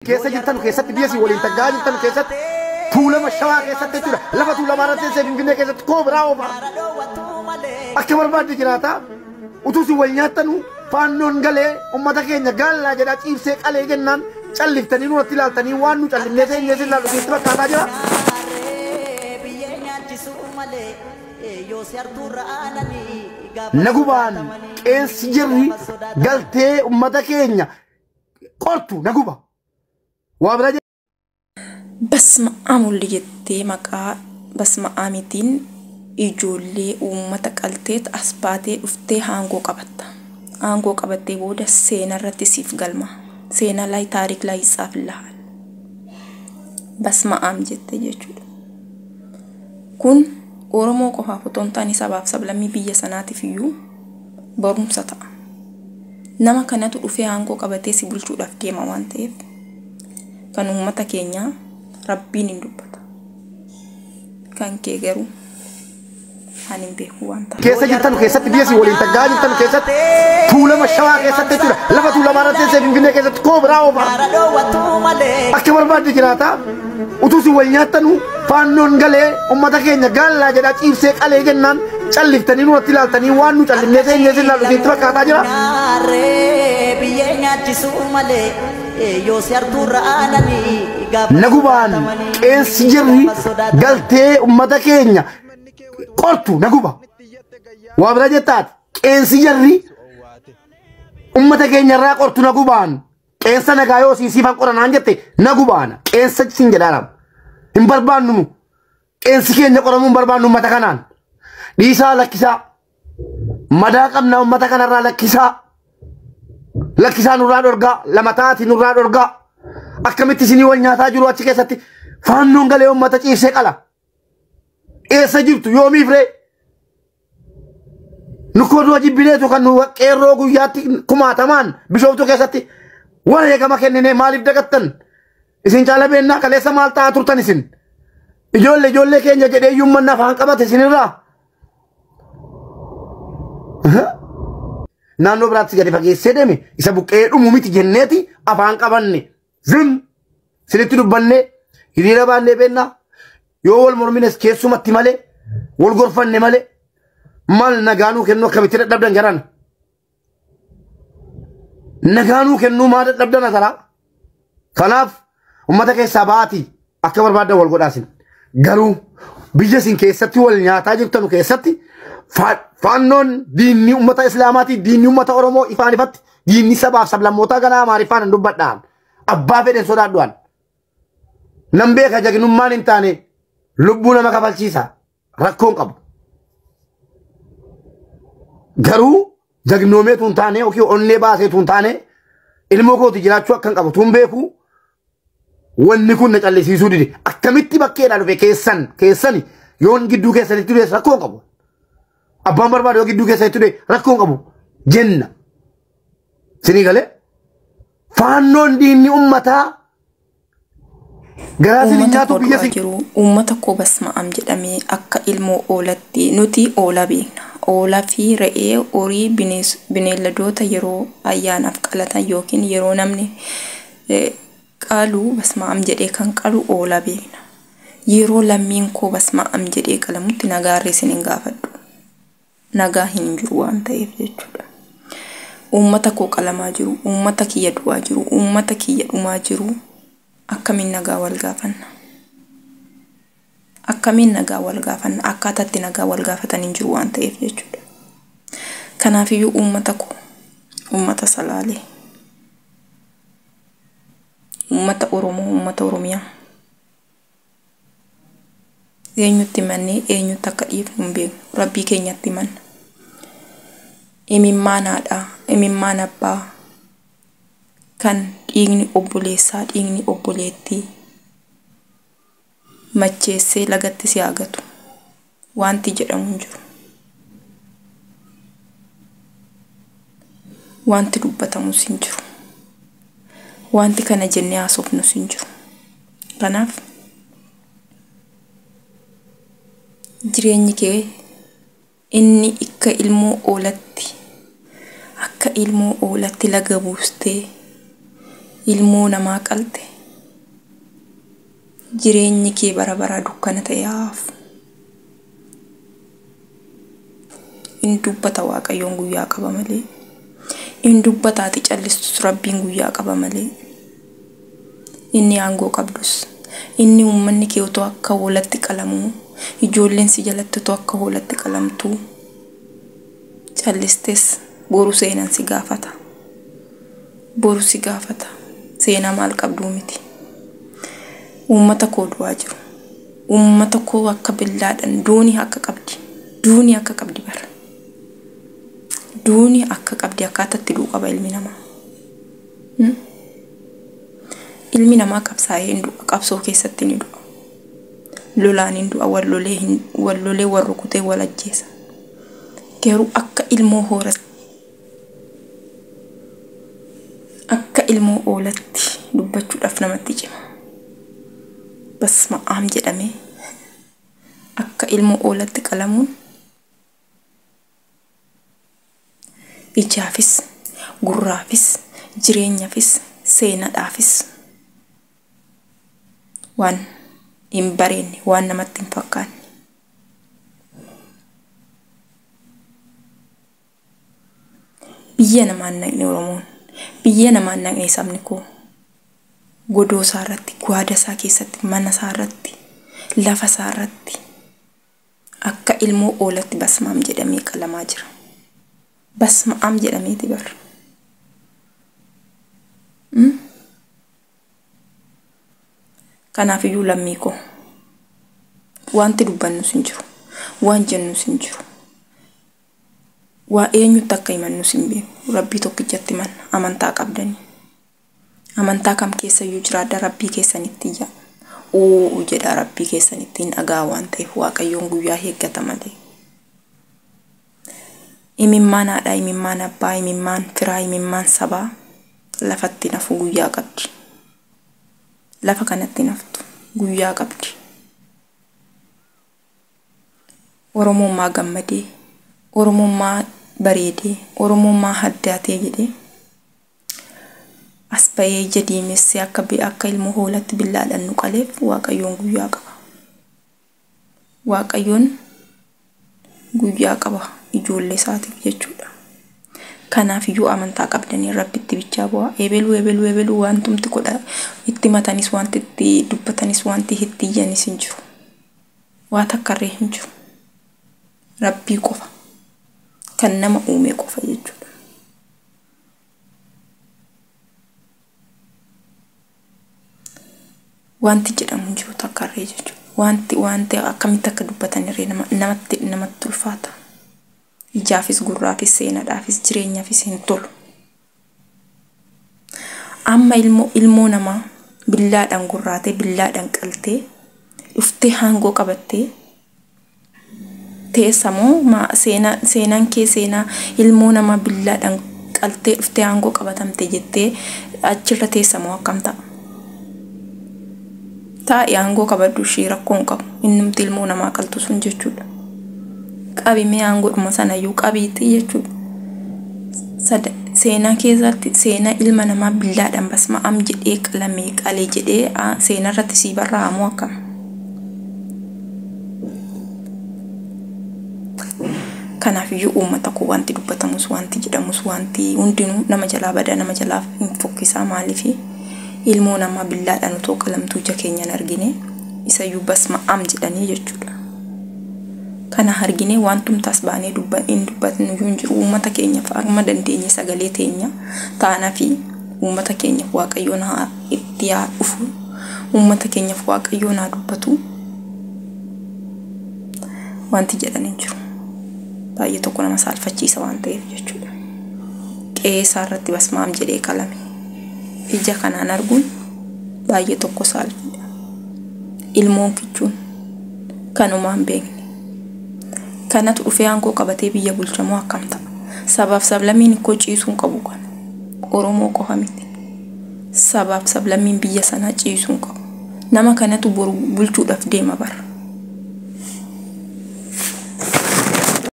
Keessa jirtan keessatti biyya isin waliin taggaa jirtan keessatti Tuulama Shawaa keessatti jechuudha. Lafa Tuulamaa irratti teessee Finfinnee keessatti koo biraa oofa. Akka barbaadde jiraata. Utuu isin wal nyaattanu faannoon galee uummata keenya gaallaa jedhaa ciibsee qalee jennaan calliftanii nurratti ilaaltanii waan nu callifnee teenyee isin ilaallu isinitti fakkaataa jira. Nagubaan qeensi jirri galtee uummata keenya qortu naguba. Waa biraa Basma Aam jettee maqaa Basma Aamitiin ijoollee uummata qalteet as baatee dhuftee aangoo qabatta. Aangoo qabattee booda seenaa irratti siif galma. Seenaa laay taariik laay itsaafillahal. Basma Aam jettee jechuudha. Kun Oromoo qofaaf otoo hin taane sabaaf sablammii biyya sanaatiif iyyuu barumsa ta'a. Nama kanatu dhufee aangoo qabatee si bulchuudhaaf deema waan ta'eef kan uummata keenyaa rabbiin hin dubbata. Kan kee garuu ani hin beeku waan ta'eef. Keessa jirtan keessatti biyya isin waliin taggaa jirtan keessatti Tuulama Shawaa keessatti jechuudha. Lafa Tuulamaa irratti teessee Finfinnee keessatti koo biraa oofa. Akka barbaadde jiraata. Utuu isin wal nyaattanu faannoon galee uummata keenya gaallaa jedhaa ciibsee qalee jennaan calliftanii nurratti ilaaltanii waan nu callifnee teenyee isin ilaallu isinitti fakkaataa jira. Nagubaan qeensi jirri galtee uummata keenya qortu naguba. Waa bira jettaati qeensi jirri uummata keenya irraa qortu nagubaan qeensa nagaa yoo siin siifan qoranaan jette nagubaana qeensa siin jedhaadhaam. Hin barbaannu nu qeensi keenya qoramuu hin barbaannu uummata kanaan. Dhiisaa lakkisaa madaa qabnaa uummata kanarraa lakkisaa. Lakkisaa nurraa dhorgaa lama taati nurraa dhorgaa akkamitti isinii wal nyaataa jiru achi keessatti faannoon galee uummata ciibsee qala. Eessa jirtu yoomiif ree? Nu koduu jibbineetu kan nu qeerroo guyyaatti kumaatamaan Bishooftuu keessatti wareegama kenninee maaliif dagattan? Isin caala beennaa kaleessa maal ta'aa turtan isin? Ijoollee ijoollee keenya jedhee iyyuu uummanni afaan qabate isinirraa. Naannoo biraatti gadi fageessee deeme isa buqqee dhumu miti jenneeti afaan qabanne zim sinitti dubbanne hiriira baannee beennaa yoo wal mormines keessumatti malee wal gorfanne malee maal nagaanuu kennuu akkamitti dadhabdan jaran nagaanuu kennuu maa dadhabdan asaraa kanaaf ummata keessaa ba'aatii akka barbaaddan wal godhaasin garuu biyya isin keessatti wal nyaataa jirtanu keessatti faannoon diinni ummata Islaamaatii diinni ummata Oromoo ifaan ifatti diinni sabaaf sablammootaa ganaa Amaariffaan hin dubbadhaan abbaa fedhen sodaadhuan nan beeka jagnummaan hin taane lubbuu nama kafalchiisa rakkoon qabu garuu jagnoomeetu hin taane yookiin onnee baaseetu hin taane ilmoo kooti jiraachuu akka hin qabu tun beeku wanni kun na callisiisuu dide akkamitti bakkeedhaa dhufe keessan keessani yoon gidduu keessanitti dhufe rakkoon qabu. Abbaan barbaadu yoo gidduu keessanitti dhufe rakkoon qabu jenna. Sinii galee faannoon diinni uummataa garaa isin Uummata nyaatu koo biyya du'aa isin jiru uummata koo basma'am jedhamee akka ilmoo oolatti nuti oolaa beekna. Oolaa fi re'ee horii bineeldoota yeroo ayyaanaaf qalatan yookiin yeroo namni qalu basma'am jedhee kan qalu oolaa beekna. Yeroo lammiin koo basma'am jedhee qalamutti nagaarree isin hin gaafadhu. Nagaa hin jiru waan ta'eef jechuudha. Uummata koo qalamaa jiru, uummata kiyya du'aa jiru, uummata kiyya dhumaa jiru akkamiin nagaa wal gaafanna? Akkamiin nagaa wal gaafanna? Akkaataa itti nagaa wal gaafatan hin jiru waan ta'eef jechuudha. Kanaafiyyuu uummata koo, uummata Salaalee, uummata Oromoo, uummata Oromiyaa eenyutti mannee eenyutti akka dhiifnu hin beeknu. Rabbii keenyatti manna. Imimmaan haadhaa, imimmaan abbaa kan dhiigni obboleessaa, dhiigni obboleettii macheessee lagatti si hagatu wanti jedhamu hin jiru. Wanti dubbatamus hin jiru. Wanti kana jennee haasofnus hin jiru. Kanaaf jireenyi kee inni akka ilmoo oolatti, akka ilmoo oolatti laga buustee Ilmoo namaa qalte. Jireenyi kee bara baraa dukkana ta'e haafu. In dubbata Waaqayyoon guyyaa qaba malee. In dubbata ati callistus Rabbiin guyyaa qaba malee. Inni aangoo qabdus. Inni uummanni kee otoo akka hoolatti qalamuu, ijoolleen si jalatti otoo akka hoolatti qalamtuu callistes boru seenan si gaafata. Boru si gaafata. Seenaa maal qabduu miti. Uummata koo du'aa jiru. Uummata koo akka billaadhaan duuni akka qabdi. Duuni akka qabdi bara. Duuni akka qabdi akkaataatti du'u qaba ilmi namaa. Ilmi namaa qabsaa'ee hin du'a. Qabsoo keessatti ni du'a. Lolaan hin du'a. Wal lolee hin wal lolee wal rukutee wal ajjeesa. Garuu akka ilmoo hooratti akka ilmoo oolatti dubbachuudhaaf namatti cima. Basma aam jedhamee akka ilmoo oolatti qalamuun ijaafis, gurraafis, jireenyaafis, seenaadhaafis waan hin bareenne, waan namatti hin fakkaanne. Biyya namaan naqne Oromoon, biyya namaan naqne sabni koo godoo isaa irratti, gwaada isaa keessatti, mana isaa irratti, lafa isaa irratti akka ilmoo oolatti basmaam jedhamee qalamaa jira. Basma'aam jedhameeti bar. Kanaafiyyuu lammii koo wanti dubbannus hin jiru, waan jennus hin jiru. Waa eenyutti akka himannus hin beeku. Rabbii tokkichatti himanna amantaa qabdanii. Amantaa kam keessayyuu jiraadha Rabbii keessanitti iyyaa. Uu jedha Rabbii keessanitti hin dhagaa waan ta'eef Waaqayyoon guyyaa eeggata malee. Imimmaan haadhaa, imimmaan abbaa, imimmaan firaa, imimmaan sabaa lafatti nafu guyyaa qabdi. Lafa kanatti naftu guyyaa qabdi. Oromoon maa gammadee, Oromoon maa bareedee, Oromoon maa haddaatee jedhee as ba'ee ija diimessee akka akka ilmoo hoolatti billaadhaan nu qaleef Waaqayyoon guyyaa qaba. Waaqayyoon guyyaa qaba ijoollee isaatiif jechuudha. Kanaaf iyyuu amantaa qabdanii Rabbitti bichaa bu'aa. Ebeluu ebeluu ebeluu wantumti godha itti matanis wanti itti dubbatanis wanti itti iyyanis hin jiru. Waa takkarree hin jiru. Rabbii qofa. Kan nama uume qofa jechuudha. Wanti jedhamu hin jiru takkarree jechuudha. Wanti wanti akkamitti akka dubbatan irree namatti namatti ulfaata. Ijaafis gurraafis seenaadhaafis jireenyaafis hin tolu. Amma ilmoo ilmoo namaa billaadhaan gurraatee billaadhaan qaltee dhuftee aangoo qabattee teessa moo seenaa seenaan kee seenaa ilmoo namaa billaadhaan qaltee dhuftee aangoo qabatamte jettee achirra teessa moo akkam ta'a? Taa'i aangoo qabadhu ishii rakkoo hin qabu. Innumti ilmoo namaa qaltu sun jechuudha. Qabi mee aangoodhuma sanayyuu qabiitii jechuudha. Seenaa keessatti seenaa ilma namaa billaadhaan basma'am jedhee qalamee qalee jedhee seenaa irratti sii barraa'amu akkam? Kanaafiyyuu uummata koo wanti dubbatamus wanti jedhamus wanti hundinuu nama jalaa badaa nama jalaa hin fokkisaa maaliifi ilmoo namaa billaadhaan otoo qalamtuu ija keenyaan argine isayyuu basma'am jedhanii jechuudha. Kana argine wantumtaas baanee hin dubbatnu iyyuu hin jiru. Uummata keenyaaf amma dandeenye sagalee teenya taanaa fi uummata keenyaaf Waaqayyoon haa itti haa dhufu. Uummata keenyaaf Waaqayyoon haa dubbatu. Wanti jedhan hin jiru. Baay'ee tokko nama saalfachiisa waan ta'eef jechuudha. Qe'ee isaa irratti basmaam jedhee qalame. Ija kanaan arguun baay'ee tokko saalfiidha. Ilmoon kichuun kanumaan hin beekne. Kanatu dhufee aangoo qabatee biyya bulchamoo akkam ta'a? Sabaaf sablammiin ikkoo ciisuu hin qabu kana. Oromoo qofa miti. Sabaaf sablammiin biyya sanaa ciisuu hin qabu. Nama kanatu boru bulchuudhaaf deema bara.